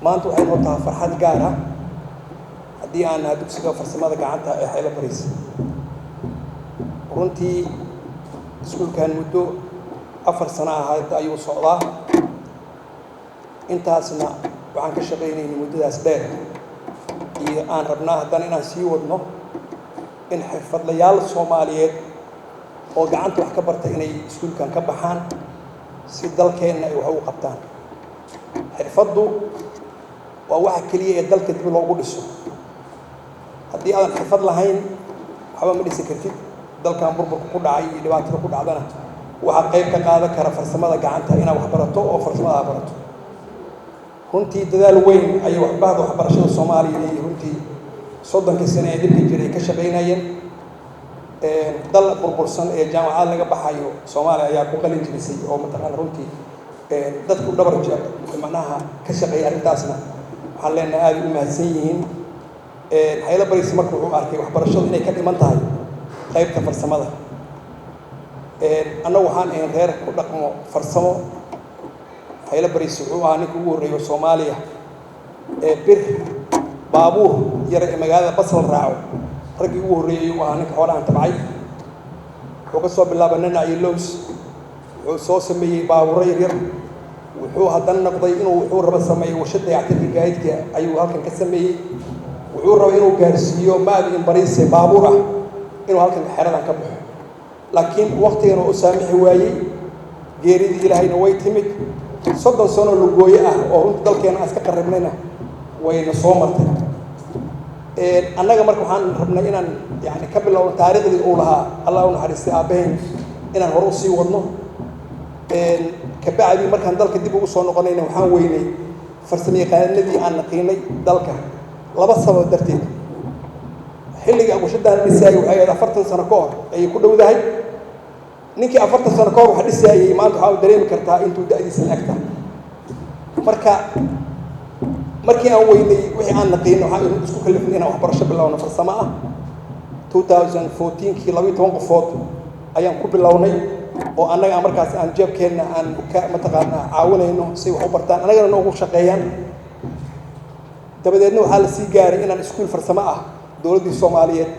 Maanta waxay noo tahay farxad gaar ah haddii aan nahay dugsiga farsamada gacanta ee Xaylo Bariis. Runtii iskuulkan muddo 4 sano ahayd ayuu socdaa. Intaasna waxaan ka shaqaynaynay muddadaas dheer iyo aan rabnaa haddana inaan sii wadno in xirfadlayaal Soomaaliyeed oo gacanta wax ka barta inay iskuulkan ka baxaan, si dalkeenna ay wax ugu qabtaan. Xirfaddu waa waxa keliya ee dalka dib loogu dhiso. Haddii aadan xirfad lahayn, waxba ma dhisi kartid. Dalkan burburka ku dhacay iyo dhibaatada ku dhacdana waxaa qayb ka qaadan kara farsamada gacanta, inaad wax barato oo farsamada barato. Runtii dadaal weyn ayay waxbahda waxbarashada Soomaaliya iyo runtii 30-kii sane ee dhibka jiray ka shaqaynayeen. Dal burbursan ee jaamacad laga baxayo, Soomaaliya ayaa ku qalin jirisay oo mataqaana. Runtii dadku dhabar macnaha ka shaqeeya arrintaasna waxaan leenahay aada u mahadsan yihiin. Xaylo Bariis marka wuxuu arkay waxbarashadu inay ka dhiman tahay qaybta farsamada. Annagu waxaan ahayn reer ku dhaqmo farsamo. Xaylo Bariis wuxuu ahaa ninka ugu horreeyo Soomaaliya ee bir baabuur yar ee magaalada bas la raaco raggii ugu horreeyey uu ahaa. Ninka xoolahan tabcay wuxuu ka soo bilaabay nanac iyo lows, wuxuu soo sameeyey baabuuro yaryar, wuxuu haddana noqday inuu wuxuu raba sameeyo warshad dayactirka gaadiidka ayuu halkan ka sameeyey. Wuxuu rabay inuu gaarsiiyo maadi in Bariise baabuur ah inuu halkan xeradan ka baxo, laakiin waktigan waa u saamixi waayey. Geeridii Ilaahayna way timid. 30 sano lugooye ah oo runta dalkeena aan iska qarribnayna wayna soo martay. Annaga marka waxaan rabnay inaan yani ka bilowno taariikhdii uu lahaa, Allah u naxariistay aabbaheen, inaan hore usii wadno. Kabacdi markaan dalka dib ugu soo noqonayna, waxaan weynay farsamo yaqaanadii aan naqiinay dalka laba sabab darteed. Xilligii warshadaan dhisaayay waxay ahayd 40 sano ka hor ayay ku dhowdahay. Ninkii 40 sano ka hor wax dhisaayey maanta waxaa dareemi kartaa intuu da'diisa la eg tahay. Marka markii aan weynay wixii aan naqiinay, waxaan isku kalifnay inaan waxbarasho bilowno farsamo ah. 2014-kii 12 qofood ayaan ku bilownay oo annaga aan markaas aan jeebkeenna aan ka mataqaanaa caawinayno si wax u bartaan, annagana noogu shaqeeyaan. Dabadeedna waxaa la sii gaaray inaan iskuul farsamo ah dowladdii Soomaaliyeed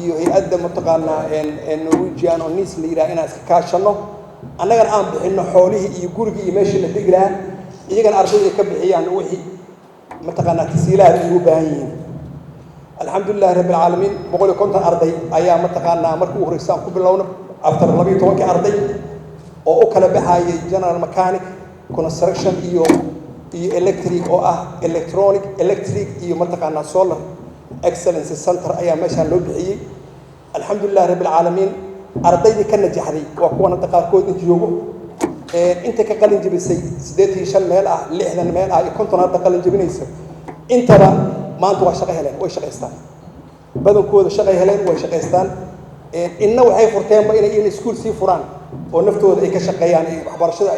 iyo hay-adda mataqaanaa Norwegian oo NICE la yidhaha inaan iska kaashanno, annagana aan bixinno xoolihii iyo gurigii iyo meeshii la degi lahaa, iyagana ardayda ay ka bixiyaan wixii mataqaanaa tasiilaha ay ugu baahan yihiin. Alxamdulilahi rabbi alcaalamiin, 150 arday ayaa mataqaanaa markii ugu horreysa aan ku bilowno, after 12-kii arday oo u kala baxayay general mechanic, construction iyo electric oo ah electronic, electric iyo mataqaanaa solar excellence center ayaa meeshaan loo bixiyey. Alxamdulilahi rabbi alcaalamiin, ardaydii ka najaxday waa kuwan hadda qaarkood inta joogo. Inta ka qalin jebisay 85 meel ah, 60 meel ah iyo 50 hadda qalin jebinaysa, intaba maanta waa shaqo heleen, way shaqaystaan. Badankooda shaqay heleen, way shaqaystaan. Inna waxay furteenba inay in iskuul sii furaan oo naftooda ay ka shaqeeyaan, ay waxbarashada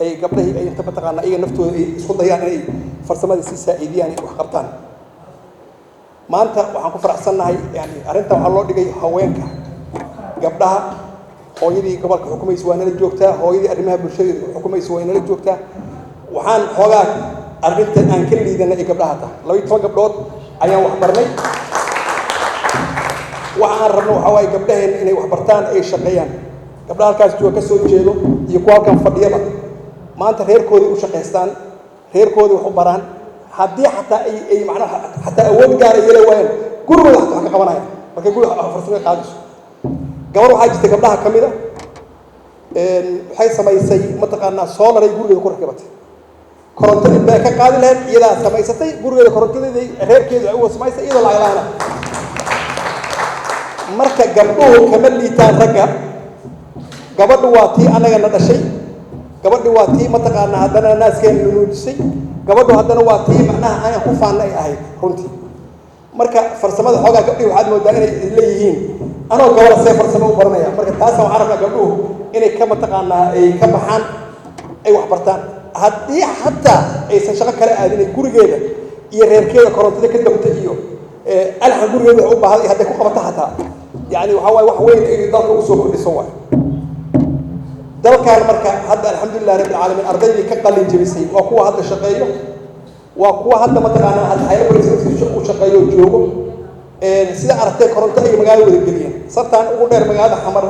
ay gabdhahii ay inta mataqaanaa iyaga naftooda ay isku dayaan inay farsamada sii saa'iidiyaan, ay wax qabtaan. Maanta waxaan ku faraxsannahay, yani arrintan waxaa loo dhigay haweenka, gabdhaha. Hooyadii gobolka xukumaysa waa nala joogtaa, hooyadii arrimaha bulshada xukumaysa waa nala joogtaa. Waxaan xoogaa arrinta aan ka liidanay ay gabdhaha tahay. 12 gabdhood ayaan wax barnay. Waxa aan rabno waxaa waaye gabdhaheenna inay wax bartaan, ay shaqeeyaan. Gabdhaha halkaas jooga ka soo jeedo iyo kuwa halkan fadhiyaba maanta reerkoodii u shaqaystaan, reerkoodii wax u baraan. Haddii xataa ay macnaha xataa awood gaara yeela waayaan, gurigooda xataa wax ka qabanaya markay guriga farsamada qaadayso. Gabar waxaa jirta gabdhaha ka mid a, waxay samaysay mataqaanaa solar ay gurigeeda ku rakibatay. Korontadii bay ka qaadi lahayd, iyadaa samaysatay gurigeeda korontadeedii, reerkeedu ay u samaysay iyadoo lacag la'aana. Marka gabdhuhu kama liitaan ragga. Gabadhu waa tii annagana dhashay, gabadhi waa tii mataqaanaa haddana naaskeena nuujisay, gabadhu haddana waa tii macnaha aan ku faanna ay ahayd runtii. Marka farsamada xoogaa gabdhihi waxaad moodaa inay leeyihiin, anoo gabadha see farsamo u baranaya? Marka taasa waxaan rabnaa gabdhuhu inay ka mataqaanaa ay ka baxaan, ay wax bartaan. Haddii xataa aysan shaqo kale aadin, ay gurigeeda iyo reerkeeda korontada ka damta iyo alxan gurigeeda wax u baahday hadday ku qabato xataa, yani waxaa waaye wax weyn ay dalka usoo kordhiso waay dalkan. Marka hadda alxamdulilah rabbi alcaalamiin, ardaydii ka qalin jebisay waa kuwa hadda shaqeeyo. Waa kuwa hadda mataqaanaa hadda Xaylo Bariis u shaqeeyo oo joogo. Sida aragtay, koronto ay magaalada wada geliyeen. Sabtaan ugu dheer magaalada Xamar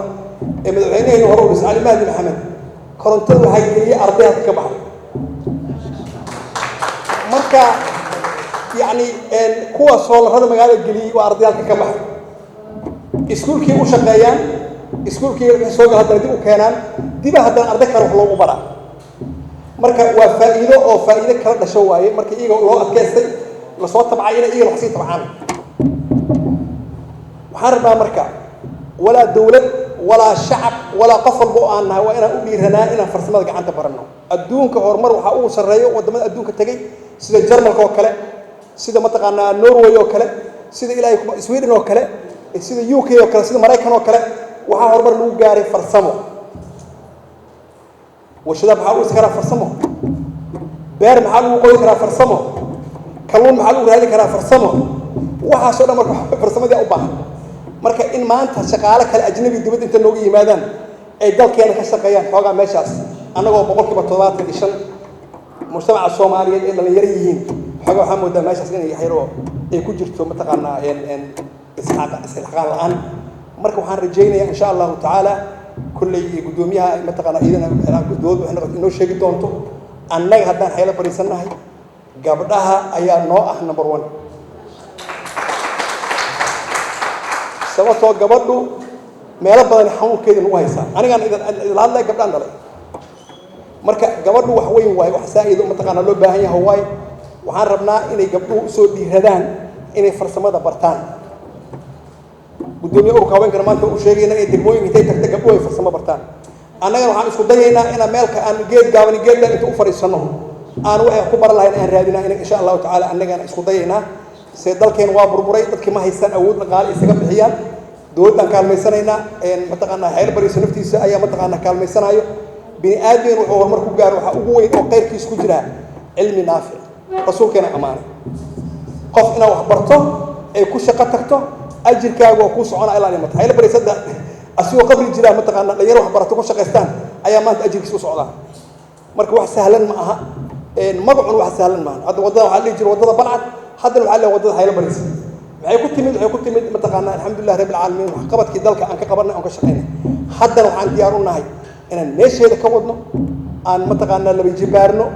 ee madaxweyneheyna hore u dhis, Cali Mahdi Maxamed, korontada waxaa geliyey arday hadda ka baxday. Marka yacni kuwa soolarada magaalada geliyey waa arday halka ka baxay. Iskuulkii u shaqeeyaan, iskuulkii wixii soo gal haddana dib u keenaan, diba haddana arday kale wax loogu baraa. Marka waa faa'iido oo faa'iido kala dhasho waaye. Marka iyaga loo adkaystay, lasoo tabcay, inay iyagana wax sii tabcaan. Waxaan rabnaa marka, walaa dawlad, walaa shacab, walaa qof walba oo aan nahay, waa inaan u dhiiranaa inaan farsamada gacanta baranno. Adduunka horumar waxaa ugu sarreeyo waddamada adduunka tegey, sida Jarmalka oo kale, sida mataqaanaa Norway oo kale, sida ilaahay Sweden oo kale, sida UK oo kale, sida Maraykan oo kale. Waxaa horumar lagu gaaray farsamo. Warshadaha maxaa lagu dhisi karaa? Farsamo. Beer maxaa lagu qodi karaa? Farsamo. Kalluun maxaa lagu raadi karaa? Farsamo. Waxaasoo dhan marka farsamadii u baahan. Marka in maanta shaqaale kale ajnabi dibadda inta nooga yimaadaan ay dalkeena ka shaqeeyaan, xoogaa meeshaas annagoo 75% mujtamaca Soomaaliyeed ay dhalinyaro yihiin, xoogaa waxaa moodaa meeshaas inay yaxyaro ay ku jirto mataqaanaa isxaqaan la-aan. Marka waxaan rajaynayaa, insha Allahu tacaala, kolley guddoomiyaha mataqaanaa iyadana dowladda waxay noqoto inoo sheegi doonto. Annaga haddaan Xaylo bariisannahay, gabdhaha ayaa noo ah number one, sababtoo gabadhu meelo badan xanuunkeeda nagu haysaa. Anigaan idin hadlaya gabdhaan dhalay. Marka gabadhu wax weyn waaye, wax saa-id mataqaanaa loo baahan yahay waaye. Waxaan rabnaa inay gabdhuhu usoo dhiiradaan inay farsamada bartaan. Guddoomiye ururka haweenkana maanta u sheegayna inay degmooyinka intay tagta gabdhuhu ay farsamo bartaan. Annagana waxaan isku dayaynaa inaan meelka aan geed gaaban geed dheer inta u fadhiisanno aan waxay ku baran lahayn aan raadinaa in insha Allahu tacaala annagana isku dayaynaa. Se dalkeen waa burburay, dadkii ma haystaan awood dhaqaale isaga bixiyaan. Dowladdaan kaalmaysanaynaa, mataqaanaa Xeer Bariiso naftiisa ayaa mataqaanaa kaalmaysanayo. Bini aadmigan wuxuu horumar ku gaaro waxaa ugu weyn oo qayrkiis ku jiraa cilmi naafic. Rasuulkeena ammaanay qof inaad wax barto ay ku shaqo tagto, ajirkaagu waa kuu soconaa ilaa dhimata. Xaylo Bariisada asigoo qabri jiraa mataqaanaa dhalinyaro wax barato ku shaqaystaan ayaa maanta ajirkiis u socdaa. Marka wax sahlan ma aha, magacuna wax sahlan maaha. Hadda waddada waxaa dhihi jira waddada Balcad, haddana waxaa leeyahay waddada Xaylo Bariis. Maxay ku timid? Waxay ku timid mataqaanaa, alxamdulilah rabbil caalamiin, waxqabadkii dalka aan ka qabanay, aan ka shaqaynay. Haddana waxaan diyaar u nahay inaan meesheeda ka wadno, aan mataqaanaa laba jibaarno,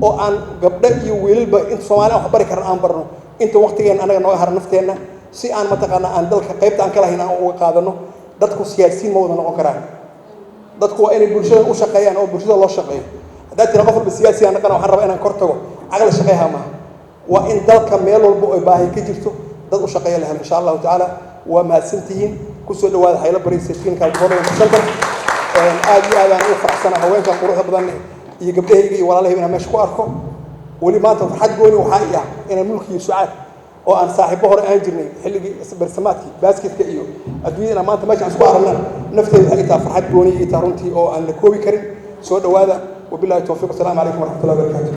oo aan gabdho iyo wiilalba inta Soomaali aan wax bari karna aan barno, inta waqtigeena annaga nooga hara nafteenna, si aan mataqaanaa aan dalka qaybta aan ka lahayn aan uga qaadano. Dadku siyaasiyiin ma wada noqon karaan. Dadku waa inay bulshada u shaqeeyaan oo bulshada loo shaqeeyo. Haddaad tira qof walba siyaasi aan dhaqana, waxaan rabaa inaan kor tago, caqli shaqeyha maaha. Waa in dalka meel walba oo baahi ka jirto dad u shaqeeya la helo, insha Allahu tacaala. Waa mahadsantihiin. Kusoo dhawaada Xaylo Bariisa Technical Development Center. Aad iyo aad aan ugu faraxsana haweenkan quruxda badan iyo gabdhahayga iyo walaalahayga inaan meesha ku arko. Weli maanta farxad gooni waxaa i ah inaan Mulkiyo Sucaad oo aan saaxiibo hore aan jirnay xilligii barsamaadkii baasketka iyo adduunyada, inaan maanta meesha aan isku aragna nafteeda waxay tahay farxad gooni ii tahay runtii oo aan la koobi karin. Soo dhawaada. Wabillahi towfiiq. Wasalaamu calaykum waraxmatullahi wabarakatu.